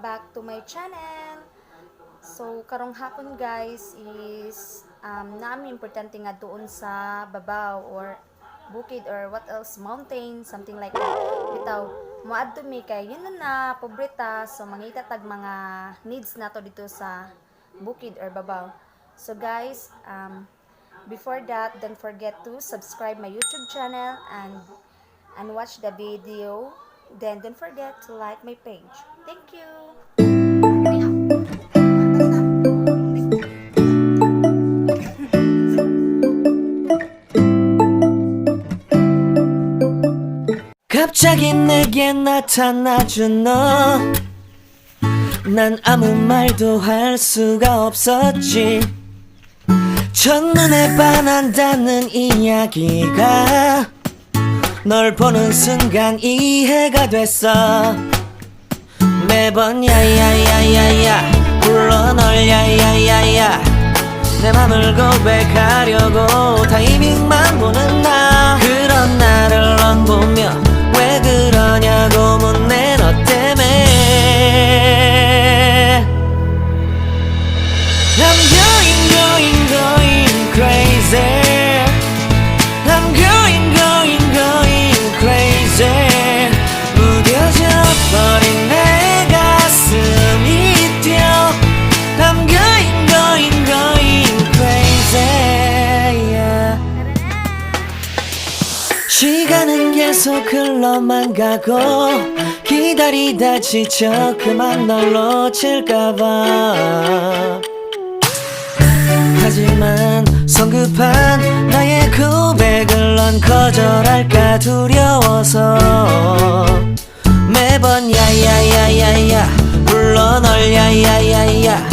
Back to my channel. So, karong hapon, guys, is naa mi importante nga doon sa babaw or bukid or what else, mountain, something like that. Bitaw, moadto mi kay yun na na, pobre ta, so mangita tag mga needs nato dito sa bukid or babaw. So guys, before that, don't forget to subscribe my YouTube channel and watch the video. Then don't forget to like my page. Thank you. 갑자기 내게 나타나준 너. 난 아무 말도 할 수가 없었지. 첫눈에 반한다는 이야기가 널 보는 순간 이해가 됐어. 매번 야야야야야 불러 널 야야야야. 내 맘을 고백하려고 타이밍만 보는 나. 그런 나를 넌 보며 왜 그러냐고 묻네. 너 때문에 I'm going going going crazy. I'm going going going crazy. 무뎌져 버린 내 가슴이 뛰어. I'm going going going crazy, yeah. 시간은 계속 흘러만 가고 기다리다 지쳐 그만 널 놓칠까봐. 하지만 성급한 나의 고백을 넌 거절할까 두려워서 매번 야야야야야 불러 널 야야야야.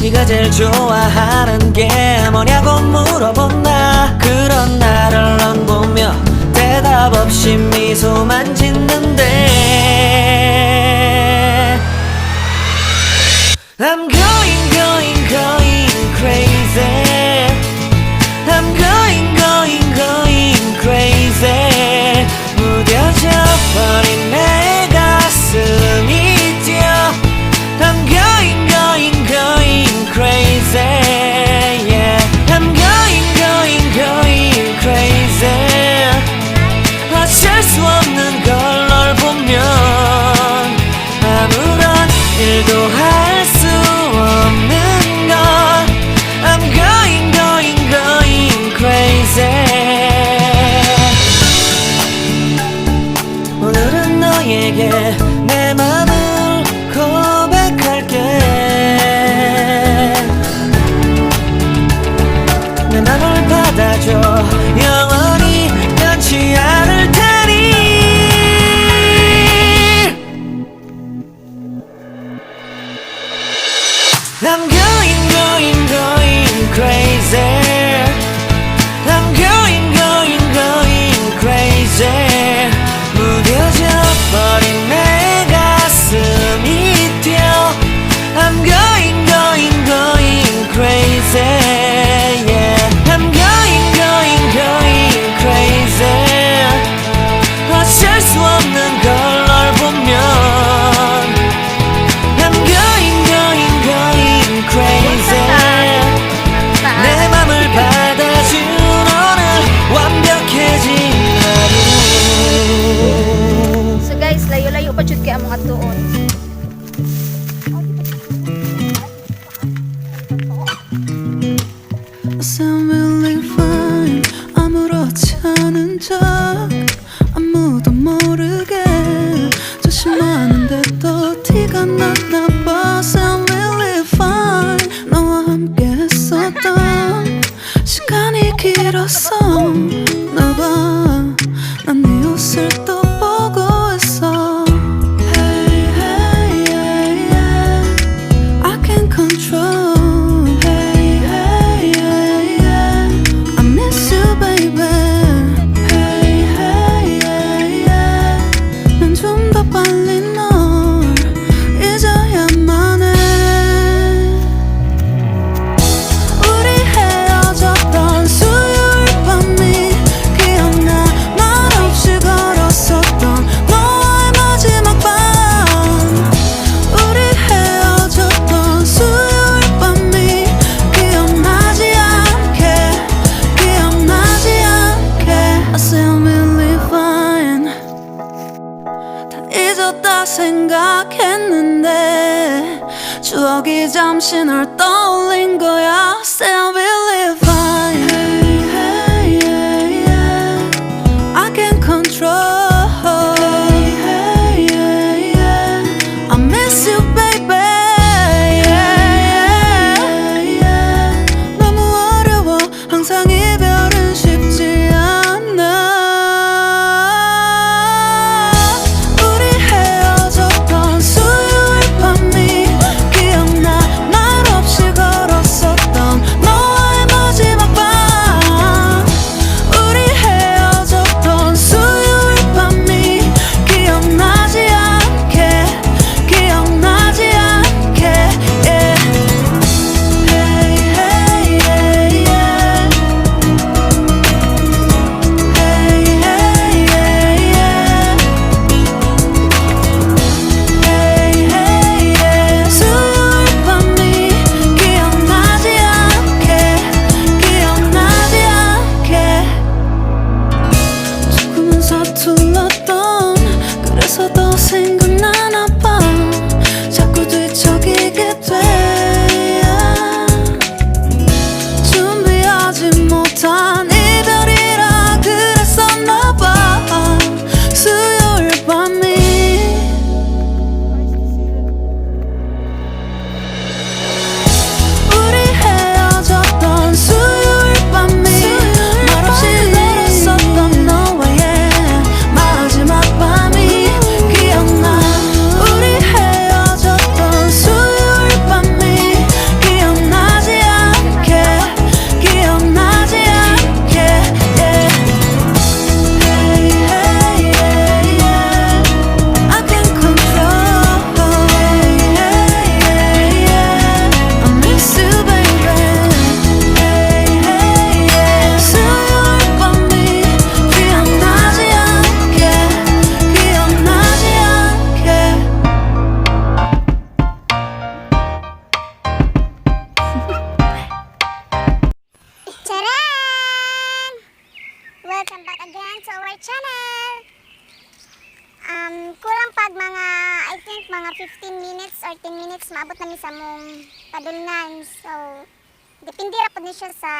네가 제일 좋아하는 게 뭐냐고 물어본 나. 그런 나를 넌 보며 대답 없이 미소만 짓는데. I'm going going going crazy. I'm going going going crazy. 무뎌져 버린 내 가슴이 뛰어. I'm going going going crazy, yeah. I'm going going going crazy. 어쩔 수 없는 걸 널 보면 아무런 일도 할 수 없는 걸. I'm going going going crazy. 오늘은 너에게 내 맘을 고백할게. 내 맘을 받아줘. 영원히 변치 않을 테니. I'm going going going crazy. I'm going going going crazy. 무뎌져 버린 내 가슴이 뛰어. I'm going going going crazy, yeah. I'm going going going crazy. 어쩔 수 없는 걸 널 보면 I'm going going going crazy. 내 맘을 받아준 오늘 완벽해진 하루. So guys, layo-layo pa jud kay among atuon. I'm really fine. 아무렇지 않은 척 아무도 모르게 조심하는데 또 티가 났나 봐. I'm really fine. 너와 함께 했었던 시간이 길었었나 봐. 난 네 옷을 또 보고 있어. Hey, hey, yeah. I can control. Hey, hey, yeah. I miss you, baby. Hey, hey, yeah. 난 좀 더 빨리 널 잊어야만 해. 우리 헤어졌던 수요일 밤이 기억나. 말없이 걸었었던 너와의 마지막 밤. 우리 잠시 널 떠올린 거야. Still believe fine. Hey, hey, yeah, yeah. I can control. Hey, hey, yeah, yeah. I miss you, baby. Yeah. 너무 어려워. 항상 이별은 쉽지 않아. 우리 헤어졌던 수요일 밤이 기억나. 말없이 걸었었던 너와의 마지막 밤. 우리 헤어졌던 수요일 밤이 기억나지 않게, 기억나지 않게, yeah. Hey, hey, yeah, yeah. Hey, hey, yeah, yeah. Hey, hey, yeah. 수요일 밤이 기억나지 않게, 기억나지 않게. 조금은 서툴렀던, 그래서 더 생각나나 봐. 자꾸 뒤척이게 돼. 준비하지 못한 이별이라 그랬었나 봐. 수요일 밤이. 우리 헤어졌던 수요일 밤이, 말없이 걸었었던 너와의 마지막 밤이 기억나. 우리 헤어졌던 수요일 밤이 기억나지 않게, 기억나지 않게, yeah. Hey, hey, yeah, yeah. I can control. Hey, hey, yeah, yeah. I miss you, baby. Hey, hey, yeah. 수요일 밤이 기억나지 않게, 기억나지 않게. Charan! Welcome back again to our channel! Kulang pag mga, I think mga 15 minutes or 10 minutes, maabot na mi sa among padulngan. So, depende ra pud ni siya sa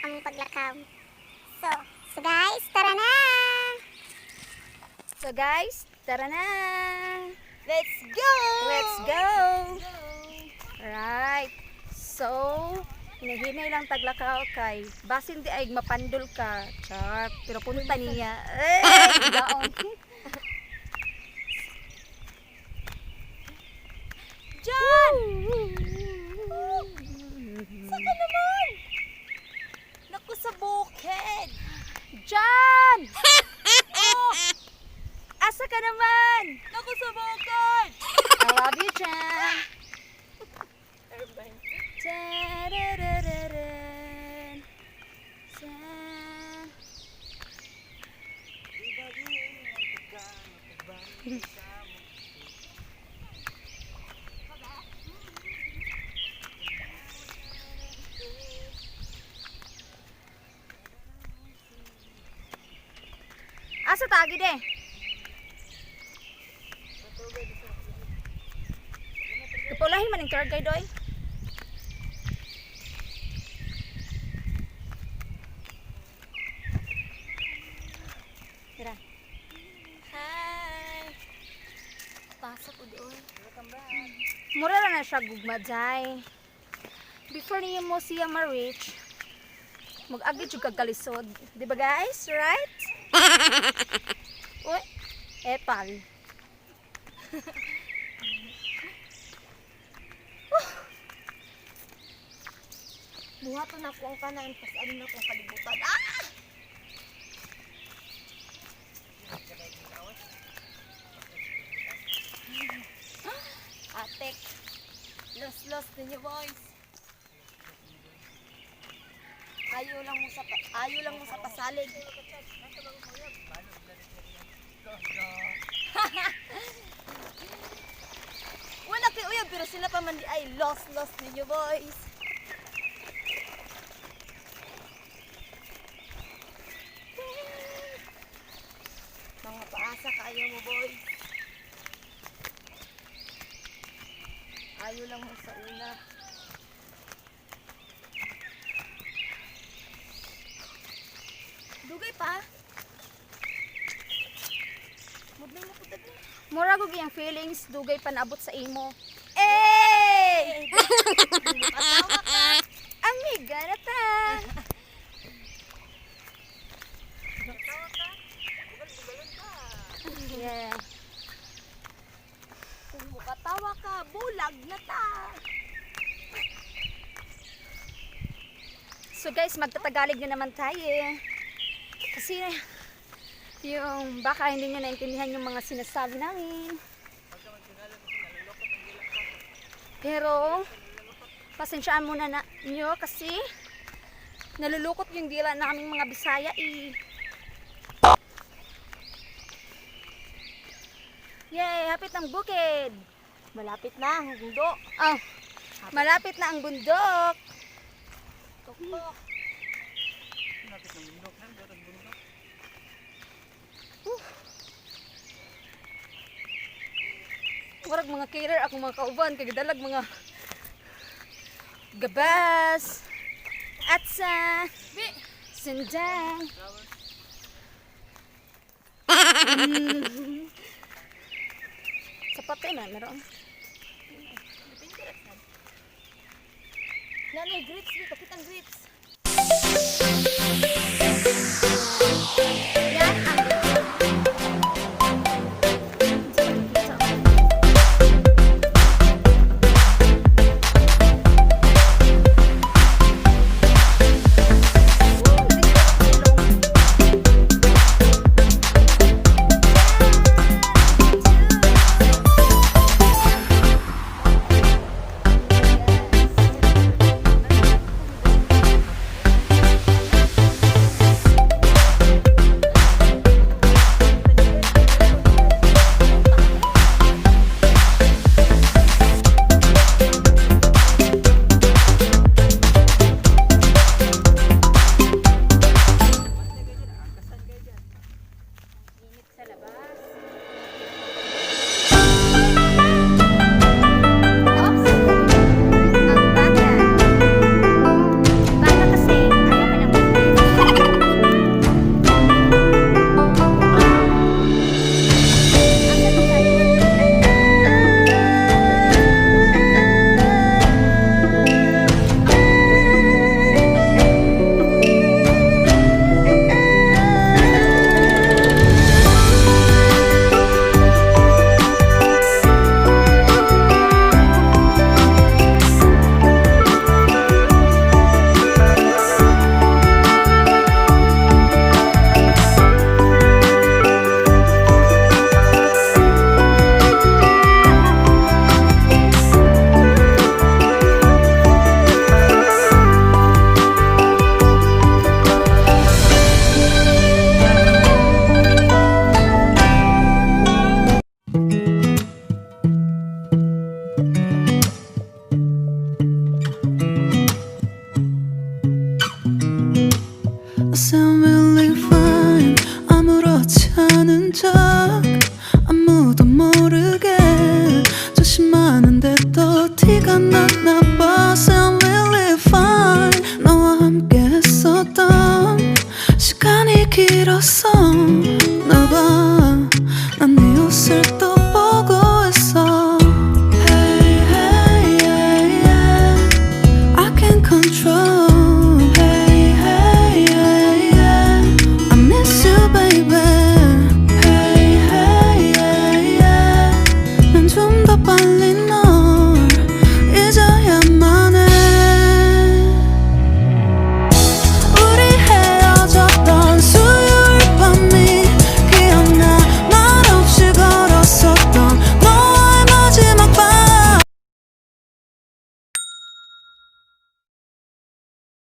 among paglakaw. So guys, tara na! So guys, tara na! Let's go! Let's go! Alright. So, hinahinay lang taglakaw kay basin di ay mapandol ka. Char, pero punta niya. Eh, gaon. John! Saka naman! Naku, sa bukid! John! Oh! Asa ka naman? Naku, sa bukid! I love you, Jan. Tararararan. Sa- Asa tagi de? Kapulahin man ang tour guide oy. Tira. Hi! Pasok udoy. Mura ra na siya gugma jay. Before niyo mo siya ma-reach, mag-agi jud kag kalisod. Di ba guys? Right? Uy, epal. Buhaton ako ang kanan, pas ano na akong kalibutan. Ah! Atek. Los-los ninyo, boys. Ayo lang mo sa pasalig. Wala kay uyab pero sila pa man di ay los los ninyo, boys. Mga paasa kaayo mo, boys. Ayo lang mo sa una. Dugay pa. Mudlay mo putad ni. Mura gud yung feelings dugay pa naabot sa imo. Eh! Amiga na ta. Yeah. Kung mukatawa ka, bulag na ta. So guys, magtatagalig na naman tayo. Kasi yung baka hindi nyo naintindihan yung mga sinasabi namin. Pero pasensyaan muna na nyo kasi nalulukot yung dila naming mga Bisaya eh. Yay! Hapit ang bukid! Malapit na ang bundok. Oh, malapit na ang bundok! Tuktok. Murag mga caterer ako mga kauban kay gidalag mga gabas atsa sindang. Sa patay man meron. Nanay, grips dito. Kitang grips. Yan ang sa labas. Oops! Ang bata. Bata kasi, ayaw ka ng Asa ba tayo? I sound really fine. 아무렇지 않은 척 아무도 모르게 조심하는데 또 티가 났나 봐.